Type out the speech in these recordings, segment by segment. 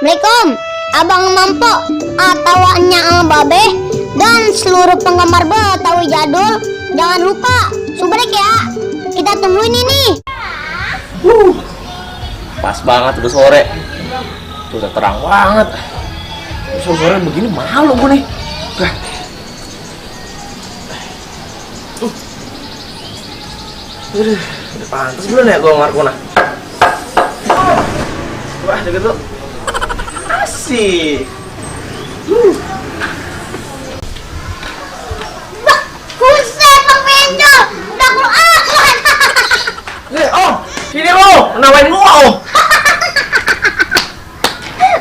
Assalamualaikum, Abang Mampo, Atawanya Ang Babe, dan seluruh penggemar Betawi jadul. Jangan lupa subrek ya. Kita tungguin ini. Pas banget udah sore. Tuh udah terang banget. Sore begini malu gue nih. Udah pantas belum ya gue Markona? Wah, deket tuh. Asik. Buset, Bang Penjol, udah keluar. Om, sini Om, menawain gua Om.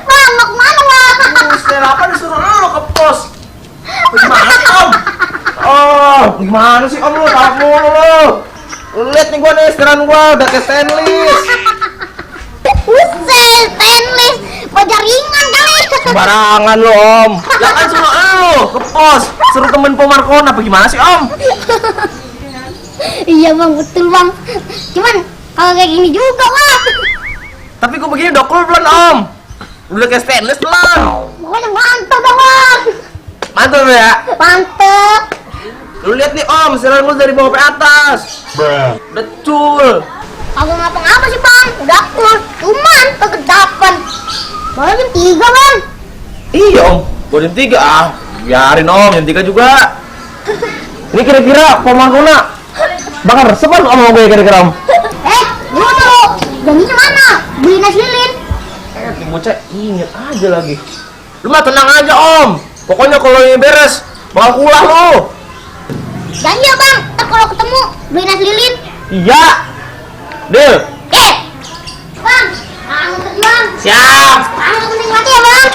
Bang, mau kemana Bang? Buset, apa disuruh lo ke pos? Gimana sih Om? Oh, gimana sih Om lu? Tahu mulu lo. Lu lihat nih gua nih, seteran gua udah ke stainless. Buset, stainless, baja ringan kali. Sembarangan lo Om. Ya kan suruh lo ke pos, suruh temen Pomarkona. Apa gimana sih Om? Iya Bang, betul Bang. Cuman kalau kayak gini juga Bang. Tapi gua begini udah cool belum Om? Udah ke stainless belum? Pokoknya mantap dah Bang. Mantap ya? Mantap. Lu lihat nih Om, seteran gua dari bawah ke atas. Udah cool. Kagak ngapa-ngapa sih Bang, udah cool. Cuman kegedapan. Baru jam 3 Bang. Iya Om, gua jam 3 ah. Biarin Om, jam 3 juga. Ini kira-kira Pomarkona bakal resep kan Om sama gue kira-kira Om? Dulu. Janjinya mana? Beli nasi lilin. Nih bocah inget aja lagi. Lu mah tenang aja Om. Pokoknya kalau ini beres, bakal kulah lu. Janji ya Bang, ntar kalau ketemu beli nasi lilin. Iya. Deal. Bang, angkat Bang. Siap. Angkat penting mati ya Bang.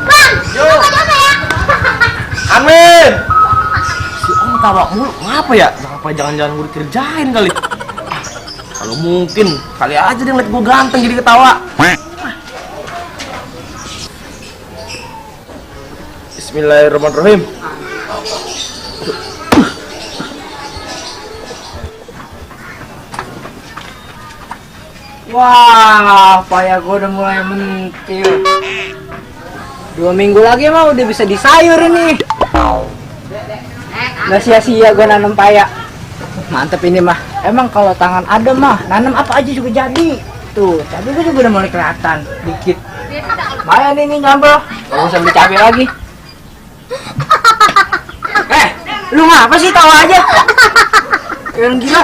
Bang, Yuk. coba ya. Amin. Si Om tawa mulu, ngapa ya? Ngapa jangan-jangan gue dikerjain kali? Kalau mungkin, kali aja dia ngeliat gue ganteng jadi ketawa. Bismillahirrahmanirrahim. Wah, payah gue udah mulai mentil. 2 minggu lagi mah udah bisa disayur ini. Nggak sia-sia gue nanam paya. Mantep ini mah. Emang kalau tangan ada mah, nanam apa aja juga jadi. Tuh, cabai gue juga udah mulai kelihatan dikit. Lumayan ini nyambel. Gak usah beli cabai lagi. Lu ngapa sih tawa aja? Yang gila.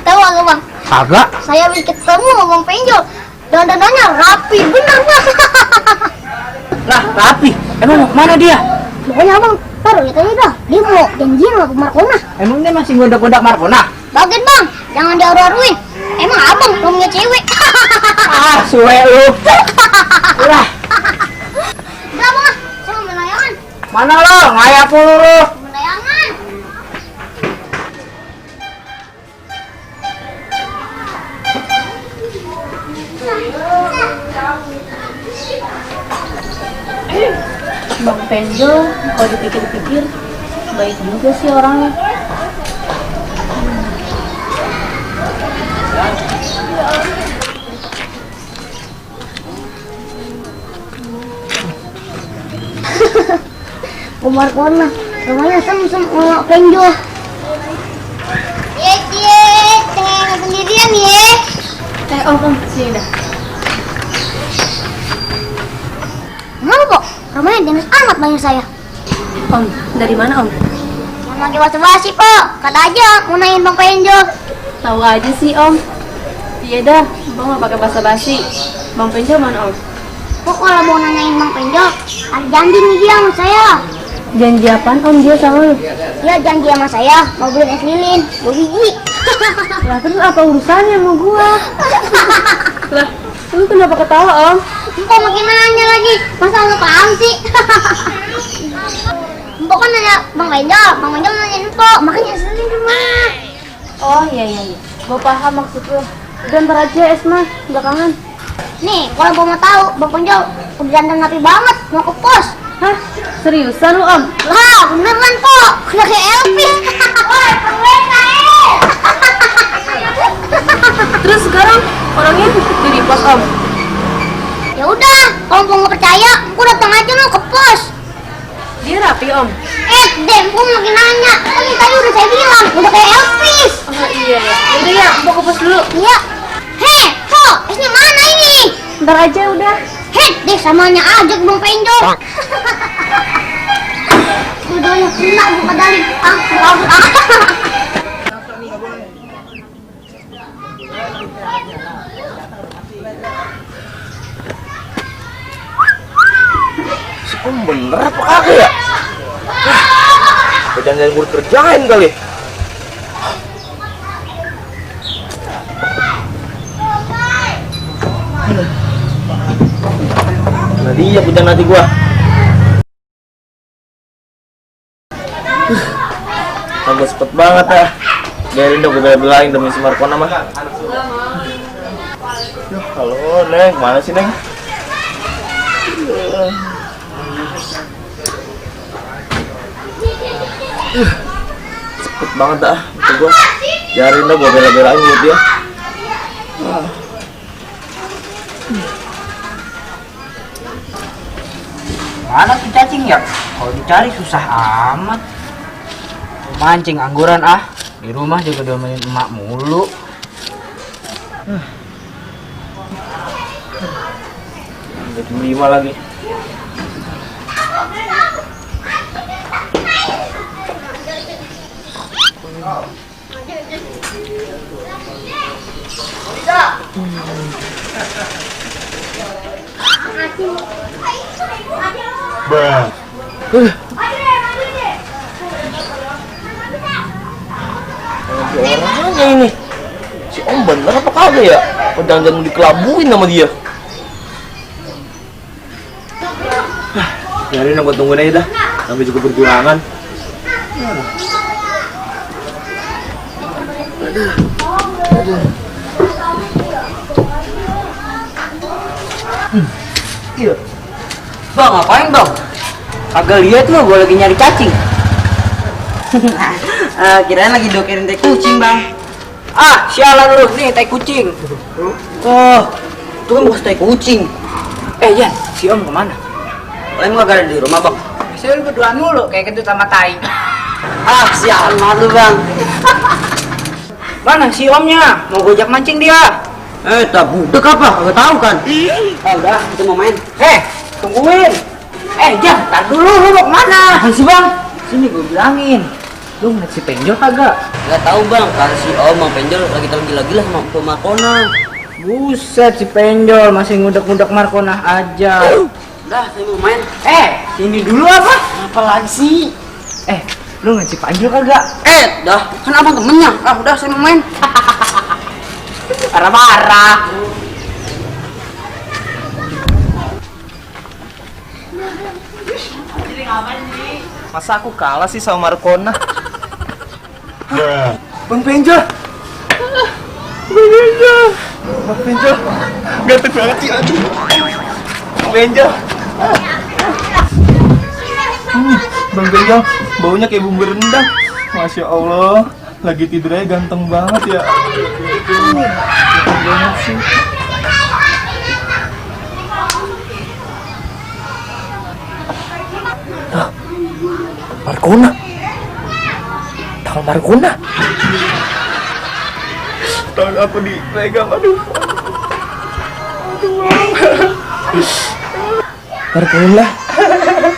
Tahu nggak Bang? Kagak. Saya habis ketemu sama Bang Penjol. Dandanannya rapi, bener Bang. Lah, rapi. Emang mau kemana dia? Pokoknya Abang, taruh lihat aja dah. Dia mau janjian sama Pomarkona. Emang dia masih godak-godak Markona? Bagian Bang, jangan diaru-aruin. Emang Abang belum punya cewek. Ah, suwe lu. Udah, Udah Bang, saya mau main layangan. mana lo? Ngayak mulu lu. Main layangan. Bang Penjol, kalau dipikir-pikir baik juga sih orangnya. Pomarkona, rumahnya sem-sem sama Penjol. Cie, jangan sendirian ya. Om, sini dah. Kenapa kok? Rumahnya dinas amat banyak saya. Om, dari mana Om? Jangan pakai basa-basi kok. Kata aja mau nanyain Bang Penjol. Tahu aja sih Om. Iya dah, Bang nggak pakai basa-basi. Bang Penjol mana Om? Kok kalau mau nanyain Bang Penjol, ada janji nih dia sama saya. Janji apaan Om dia sama lu? Dia janji sama saya mau beli es lilin 2 biji. Lah terus apa urusannya sama gua? Lah, lu kenapa ketawa Om? Kok makin nanya lagi? Masa nggak paham sih? Empok kan nanya Bang Penjol nanyain Empok, makanya es lilin di mana? Oh iya. Gua paham maksud lu. Udah ntar aja es mah, belakangan. Nih, kalau Empok mau tahu, Bang Penjol udah dandan rapi banget mau ke pos. Hah? Seriusan lu Om? Lah, beneran kok. Udah kayak Elvis. Woi, permen Terus sekarang sono ke pos. Dia rapi om. Dem, gua lagi nanya. Kan tadi udah saya bilang, udah kayak Elvis. Oh iya ya. Udah ya, mau ke pos dulu. Iya. Heh, kok esnya mana ini? Ntar aja udah. Heh, deh samanya aja Bang Penjol. Udah ya kena buka dari kabur. Si Om bener apa kagak ya? Jangan gue kerjain kali. Nah dia punya nanti gua. Tambah cepet banget ya. Biarin dong gue bela-belain demi si Markona mah. Duh, halo Neng, mana sih Neng? Cepet banget dah, itu gua. Biarin dong gue bela-belain buat dia. Mana tuh cacing ya? Kalau dicari susah amat. Mancing angguran ah. Di rumah juga diomelin emak mulu. Udah jam 5 lagi. Orangnya ini si Om bener apa kagak ya? Apa jangan dikelabuin sama dia? Biarin aku tungguin aja dah, sampai juga perjuangan. Iya. Bang, ngapain bang? Kagak lihat lu, gua lagi nyari cacing. Kirain lagi dokerin tai kucing bang. Ah, sialan lu, nih tai kucing. Oh, itu kan bukan tai kucing. Yan, si Om kemana? Em gak ada di rumah bang. Saya lu berdua mulu, kayak kentut sama tai. Ah, sialan malu bang. Mana si Omnya? Mau gojak mancing dia. Tak budek apa? Gak tahu kan? Udah, itu mau main. Tungguin. Jangan, tar dulu, lu mau kemana? Si bang, sini gue bilangin. Lu ngeliat si Penjol kagak? Gak tahu bang, kalau si Om Bang Penjol lagi tahu gila-gila sama Markona. Buset, si Penjol masih ngudek-ngudek Markona aja. Udah, saya mau main. Sini dulu apa? Apa lagi sih? Lu ngeliat si Penjol kagak? Dah, kan abang temennya. Udah, saya mau main. Parah-parah. Masa aku kalah sih sama Markona? Bang Penjol! Bang Penjol! Ganteng banget sih, aduh! Bang Penjol! Bang Penjol, baunya kayak bumbu rendang. Masya Allah, lagi tidur aja ganteng banget ya. Ganteng banget sih. Markona. Tangan Markona. Tangan aku dipegang, aduh. Markona.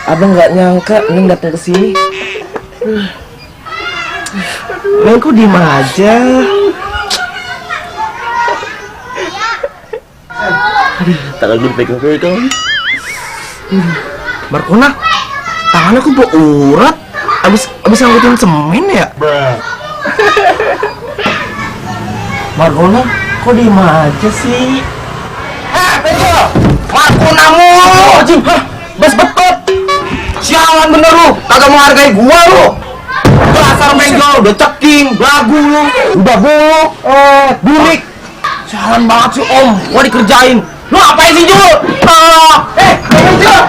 Abang nggak nyangka Neng datang ke sini. Neng kok diem aja. Aduh, tangan gue dipegang-pegang. Markona, tangan aku berurat. Abis angkutin semen ya? Markona, kok diem aja sih? Penjol! Markona mulu! Jim, bas betot! Sialan bener lu! Kagak menghargai gua lu! Dasar Penjol, udah ceking, belagu lu! Udah buluk, bulik! Sialan banget sih Om, gua dikerjain! Lu apain sih Jul? Penjol!